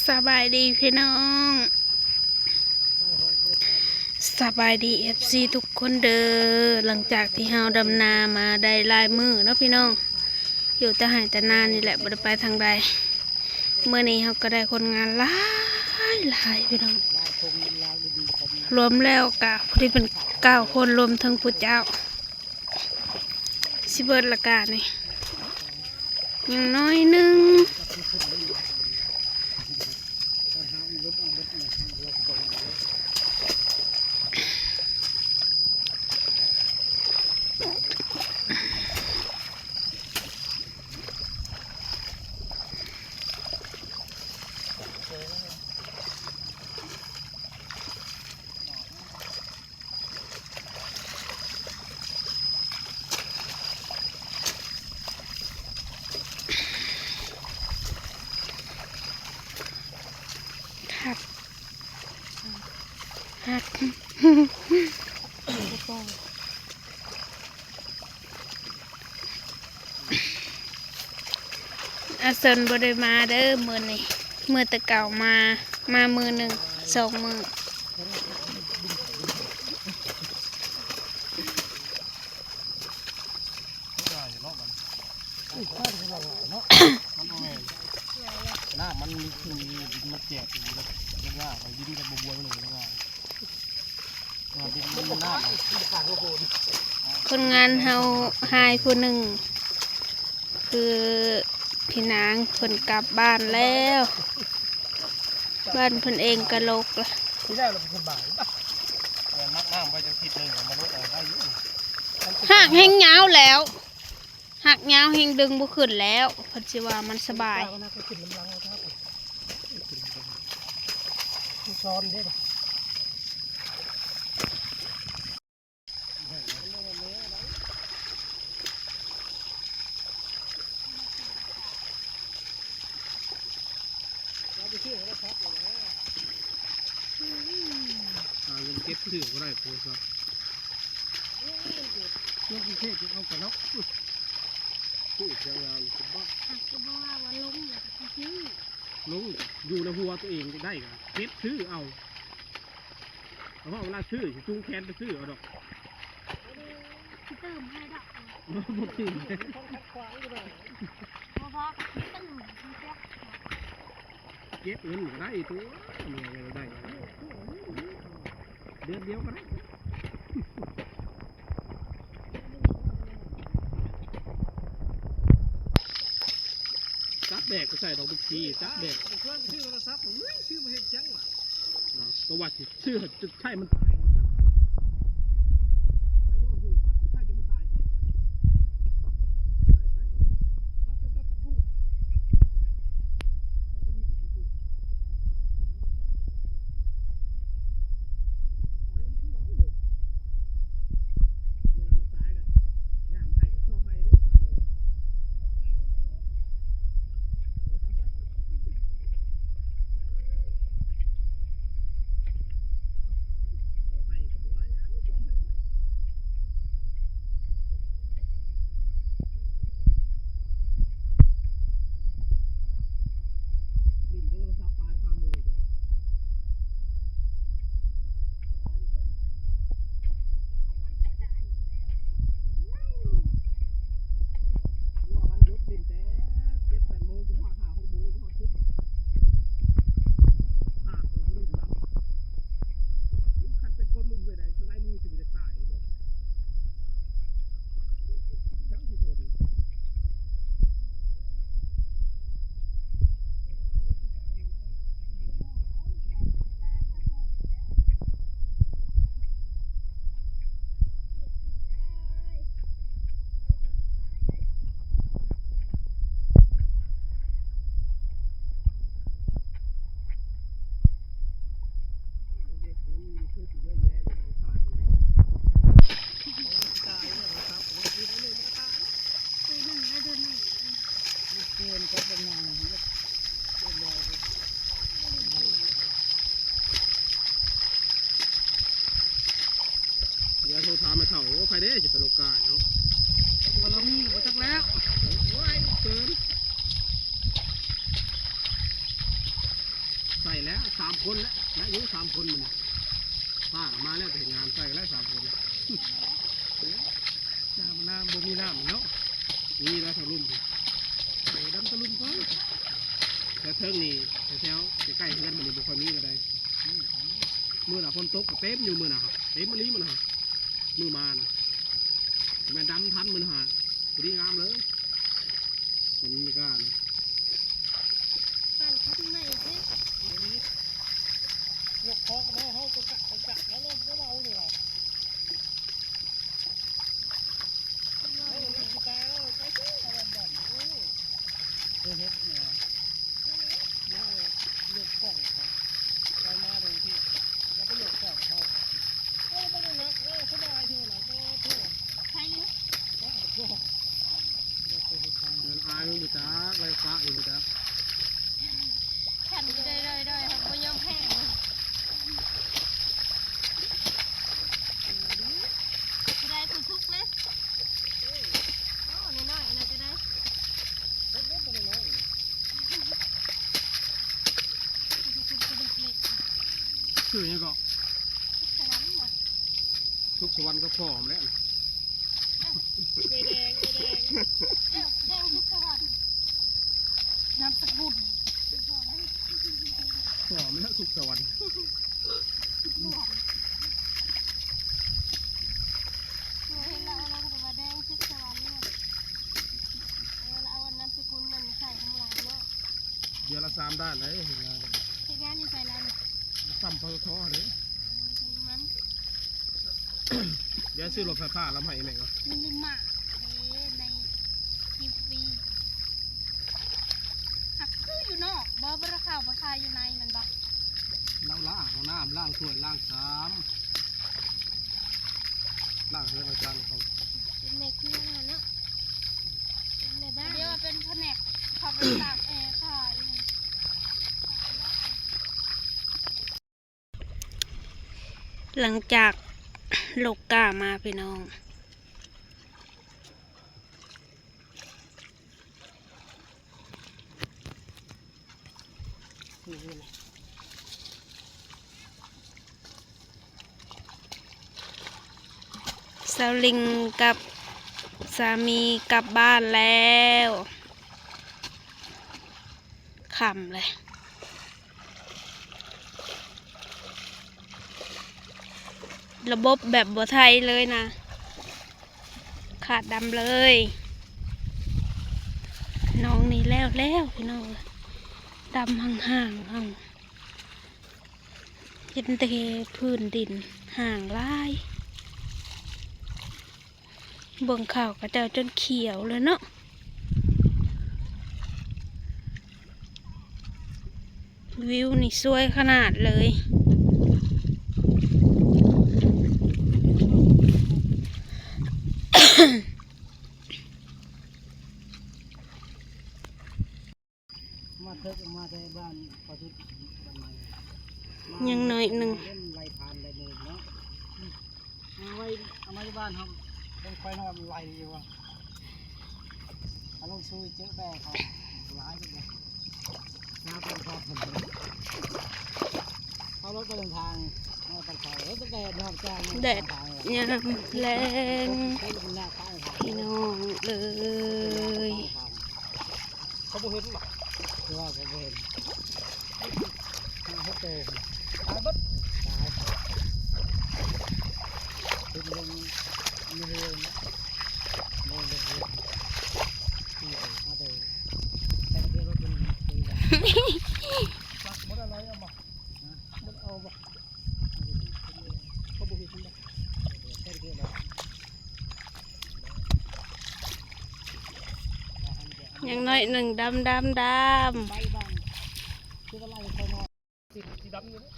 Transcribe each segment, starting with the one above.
ສະບາຍດີພີ່ນ້ອງ ສະບາຍດີເອັຟຊີທຸກຄົນເດີ. ຫຼັງຈາກທີ່ເຮົາດຳນາມາໄດ້ຫຼາຍມື້ເນາະພີ່ນ້ອງ ຢູ່ແຕ່ໄຮ່ແຕ່ນານີ້ແຫຼະ ບໍ່ໄດ້ໄປທາງໃດ. ມື້ນີ້ເຮົາກໍໄດ້ຄົນງານຫຼາຍໆ ພີ່ນ້ອງ ລວມແລ້ວກະພໍດີເປັນເກົ້າຄົນ ລວມເຖິງຜູ້ເຈົ້າ. ຊິເບິດລະກະນີ້ ຍັງໜ້ອຍໜຶ່ງ. ຄັກ ຄັກ. ອາເຊີນບໍ່ໄດ້ມາເດີມື້ນີ້ ມື້ແຕ່ເກົ່າມາ ມາມື້ໜຶ່ງສອງມື້. ມັນບໍ່ແມ່ນ ນ້ຳມັນມີຄືດິນມັນແຈກ ມັນເຮັດຍາກ ດິນກໍບໍ່ບວຍ ມັນເຮັດຍາກ. ຄົນງານເຮົາຫາຍຜູ້ໜຶ່ງ ຄືພີ່ນາງເພິ່ນກັບບ້ານແລ້ວ ບ້ານເພິ່ນເອງກະລົກລະ ທີ່ແລ້ວລະເປັນຄົນບາຍ ແຕ່ມັກນ້ຳໄປຈັກທິດໜຶ່ງ ມັນລົກໄດ້ຢູ່ ຮາກແຮງຍາວແລ້ວ ຮາກຍາວແຮງດຶງບໍ່ຂຶ້ນແລ້ວ ເພິ່ນຊິວ່າມັນສະບາຍ ມັນນະກໍຂຶ້ນນຳຫຼັງເຮົາ ມັນຊ້ອນເດ້. ຫາເງິນເກັບຊື້ກໍໄດ້ໂທລະສັບ ເງິນເກັບເອົາກັນເນາະ ປູກຍາວໆ ສິບບາດ ຫາກກໍບໍ່ວ່າວ່າລົງແລ້ວກໍຊິຊື້ ລົງຢູ່ໃນຫົວຕົວເອງໄດ້ກໍເກັບຊື້ເອົາ ເພາະເວລາຊື້ຊິຈູງແຂນໄປຊື້ເອົາດອກ ຊິຕື່ມໃຫ້ດອກ ບໍ່ຕື່ມ ບໍ່ພໍກໍຊິຕື່ມ ເກັບເງິນກໍໄດ້ຕົວະ ເມື່ອຍກໍໄດ້ ເດືອນດຽວກໍໄດ້. ຈັກແບກໄປໃສ່ດອກ ບຸກຊີ ຈັກແບກ ເຄື່ອງຊື້ໂທລະສັບ ເອີຍ ຊື້ມາເຮັດຫຍັງວະ ກໍວ່າຊິຊື້ຈົນໃຊ້ມັນຕາຍ ໃຊ້ຈົນມັນຕາຍກ່ອນ ໄປໆ ດຽວໂທຖາມແມ່ເຖົ້າ ໂອ້ ໃຜເດ້ຊິໄປໂລກາເນາະ ວ່າລາວມີບໍ່ຈັກແລ້ວ ໂອ້ຍ ເກີນ. ສາມຄົນແລ້ວ ໄດ້ຢູ່ສາມຄົນມື້ນີ້ ປ້າກໍມາແລ້ວ ໄປເຮັດງານຊ່ອຍກັນແລ້ວສາມຄົນ. ນ້ຳ ນ້ຳ ບໍ່ມີນ້ຳເນາະ ນີ້ແຫຼະທາງລຸ່ມພຸ້ນ ເອີ ດຳຕະລຸ່ມກ່ອນ. ແຖວເທິງນີ້ ແຖວໆ ໃກ້ໆ ເຮືອນມັນນີ້ບໍ່ຄ່ອຍມີປານໃດ. ມື້ນະຝົນຕົກກໍເຕັມຢູ່ມື້ນະ ເຕັມອີ່ຫຼີມື້ນະ ມື້ມານະ ແມ່ນດຳທັນມື້ນະ ພໍດີງາມເລີຍ. ເປັນບາຍການ ປັ້ນຄັນໃໝ່ເດ້ ຍົກຄອກມາເຮົາກໍກະກະກະ ແລ້ວບໍ່ເວົ້າເລີຍວ່າ ໂອ້ຍ ນັກກິຕາເອີຍ ໄປເທື່ອລະວັນ ໂອ້ຍ ເຮັດແນວ ມາຍົກກ້ອງເຂົາ ຕອນມາເດີທີ່ ແລ້ວໄປຍົກກ້ອງເຂົາ ໂອ້ ບໍ່ໄດ້ໜັກເລີຍ ສະບາຍເທື່ອນະ ໂອ້ໂຫ ໃຜເຫຼືອ ປະໂທ ເດີນອາຍບໍ່ຈັກ ໄລ່ປະຢູ່ບໍ່ຈັກ ຂັນຢູ່ເດີໆໆ ບໍ່ຍອມແພ້ ຜູ້ໃດຜູ້ທຸກນະ ໂອ້ ນ້ອຍໆ ອັນນັ້ນກໍໄດ້ ເຮັດບໍ່ໄດ້ນ້ອຍ ຄືຫຍັງກໍ ສະຫວັນນະ ທຸກສະຫວັນກໍພ້ອມແລ້ວ ເອື້ອຍແດງ ເອື້ອຍແດງ ເອີ ແດງທຸກສະຫວັນ ນາມສະກຸນ ພ້ອມແລ້ວທຸກສະຫວັນ ເຫັນແລ້ວເຮົາກໍວ່າແດງທຸກສະຫວັນເນາະ ເອີ ລະເອົານາມສະກຸນນັ້ນໃສ່ທາງຫຼັງເນາະ. ເດືອນລະສາມດ້ານເດ້ ເຮັດງານກັນ ເຮັດງານຢູ່ໃສລະນີ້ ປ້ຳ ປຕທ ເດ້ ເອີ ມັນ ດຽວຊື້ລົດໄຟຟ້າລຳໃຫ້ແມ່ກ່ອນ ມີລິມາເດ້ ໃນກິບຟຣີ ຫາກຄືຢູ່ນອກບໍ່ ບໍ່ໄດ້ເຂົ້າໄປຂາຍຢູ່ໃນແມ່ນບໍ່ ລາວລ້າງຫ້ອງນ້ຳ ລ້າງຖ້ວຍ ລ້າງຊາມ ລ້າງເຮືອນລ້າງຈານເຂົາ ເປັນແມ່ຄົວນະເນາະ ເປັນແມ່ບ້ານ ດຽວວ່າເປັນພະແນກເຂົ້າໄປຕາກແອຂາຍ. ຫຼັງຈາກລົກກ້າມາພີ່ນ້ອງ ສາວລິງກັບສາມີກັບບ້ານແລ້ວ ຄ່ຳເລີຍ ລະບົບແບບບໍ່ໄທເລີຍນະ ຂາດດຳເລີຍ ໜອງນີ້ແລ້ວແລ້ວພີ່ນ້ອງ ດຳຫ່າງໆ ເອົາ ເຫັນແຕ່ພື້ນດິນຫ່າງຫຼາຍ ເບິ່ງເຂົ້າເຂົາເຈົ້າຈົນຂຽວແລ້ວເນາະ ວິວນີ້ສວຍຂະໜາດເລີຍ ມາເຖິກ ມາແຕ່ບ້ານປະສຸດ ບ້ານໃໝ່ ຍັງໜ້ອຍໜຶ່ງ ໄລ່ຜ່ານໄລ່ເດີນເນາະ ເອົາໄວ້ ເອົາມາຢູ່ບ້ານເຮົາ ເບິ່ງຄວາຍນ້ອຍມັນໄລ່ຢູ່ວ່າ ເອົາລົງສູ່ເຈີແບເຂົາ ຫຼາຍເລີຍ ເອົາລົດໄປເດີນທາງ ເອົາໄປເຂົາ ເອີ ແດດຍາມແລງ ພີ່ນ້ອງເອີຍ ເຂົາບໍ່ເຫັນບໍ່ ຄືວ່າເຂົາບໍ່ເຫັນ ຫ້າຫົກໂຕ ຕາຍເບິດ ຕາຍ ເປັນເລື່ອງ ມີເຮືອນ ມີເຮືອນ ທີ່ເອົາມາແຕ່ ແຕ່ເຮືອນລົດເປັນ ເປັນ ລັກບໍ່ໄດ້ເອົາບໍ່ ບໍ່ໄດ້ເອົາບໍ່ ເຂົາບໍ່ເຫັນບໍ່ ແຕ່ເຮືອນ ຍັງໜ້ອຍໜຶ່ງ ດຳ ດຳ ດຳ ສີ ສີດຳຢູ່ເດ້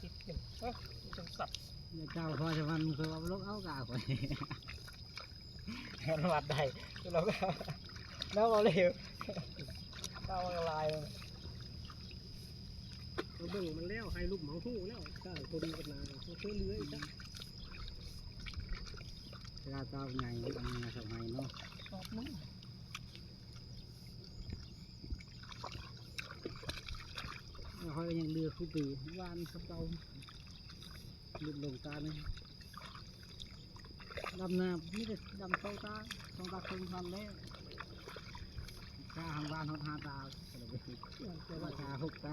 ຕິດຢູ່ ເອີ ມັນເປັນສັດ ເຈົ້າພໍ່ສະຫວັນເພິ່ນວ່າລົງເອົາກະຂ້ອຍ ມັນວັດໄດ້ ລາວກໍ ລາວເວົ້າເລັວ ລາວວ່າຫຼາຍ ເຮົາເບິ່ງມັນແລ້ວ ໃຫ້ລຸ່ມເຮົາຮູ້ແລ້ວ ຖ້າຄົນກັບນາເຮົາຊ່ວຍເຫຼືອອີກ ເວລາເຈົ້າໃຫຍ່ ອັນນີ້ເຮົາໃຫ້ເນາະ ອອກມື້ ເອີ ຂ້ອຍຍັງເຫຼືອຄູ່ປີ ຫວ່ານສຳເປົາ ຫຼຸດລົງຕາໜຶ່ງ ດຳນາມີແຕ່ດຳສອງຕາ ສອງຕາເຄິ່ງພັນແລ້ວ ຕາຫາງຫວ່ານຮອດຫ້າຕາ ຕາຫົກຕາ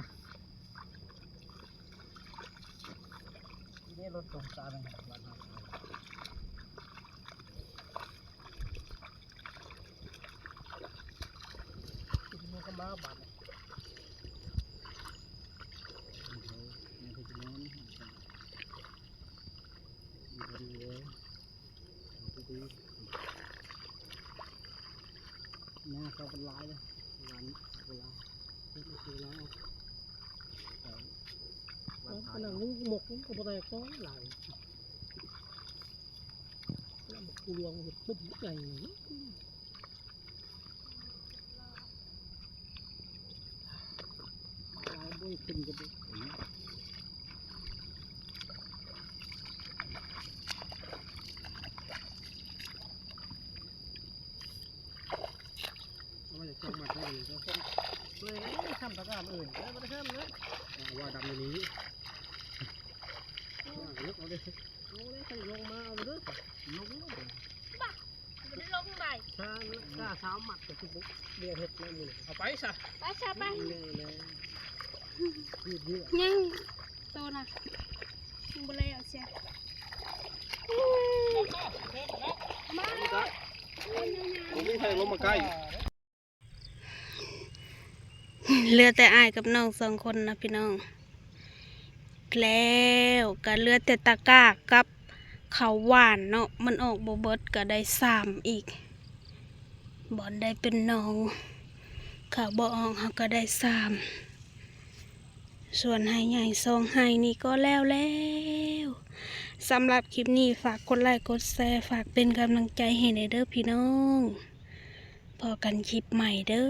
ນີ້ລົດລົງຕາໜຶ່ງ ຫວ່ານຫ້າຕາ. ມັນກໍມາບາດນີ້ ໜ້າເຂົາເປັນຫຼາຍເດ້ ຫວ່ານເວລາ ເຮັດເວລາ ເອົາ ຫວ່ານຂາຍ ຂະໜາດລູກໝົກມັນກໍບໍ່ແຕກ ໂອ້ຍ ຫຼາຍ. ລຳກວງເຮັດປຸ້ມໃຫຍ່ ບໍ່ຂຶ້ນກະເດັກ. ເອົາໄວ້ໃນຊ່ອງມັດໄວ້ເລີຍ ເອີ ທຳຕະກາມອື່ນ ເອີ ບໍ່ໄດ້ທຳເລີຍ ວ່າດຳຢູ່ນີ້ ວ່າເລິກເອົາເດ້ ເອົາເດ້ ຄັນລົງມາເອົາເດີ ລົງເດີ ບໍ່ໄດ້ລົງໄດ້ ຖ້າ ຖ້າຊາວມັດກໍຊິບໍ່ ບໍ່ເຮັດແລ້ວມື້ນີ້ ເອົາໄປຊະ ໄປຊະ ໄປ ແລ້ວ ແລ້ວ ຍືດເຢື້ອ ຍັງ ໂຕນະ ຍັງບໍ່ແລ້ວເສຍ ມາ ບໍ່ມີໃຜລົງມາໃກ້ ເຫຼືອແຕ່ອ້າຍກັບນ້ອງສອງຄົນນະພີ່ນ້ອງ ແລ້ວກໍເຫຼືອແຕ່ຕາກ້າກັບເຂົ້າຫວ່ານເນາະ ມັນອອກບໍ່ເບິດກໍໄດ້ສາມອີກ ບ່ອນໃດເປັນໜອງ ເຂົ້າບໍ່ອອກເຮົາກໍໄດ້ສາມ ສ່ວນໄຮ່ໃຫຍ່ສອງໄຮ່ນີ້ກໍແລ້ວແລ້ວ. ສຳລັບຄລິບນີ້ຝາກກົດໄລກົດແຊ ຝາກເປັນກຳລັງໃຈໃຫ້ແດ່ເດີພີ່ນ້ອງ. ພໍ້ກັນຄລິບໃໝ່ເດີ.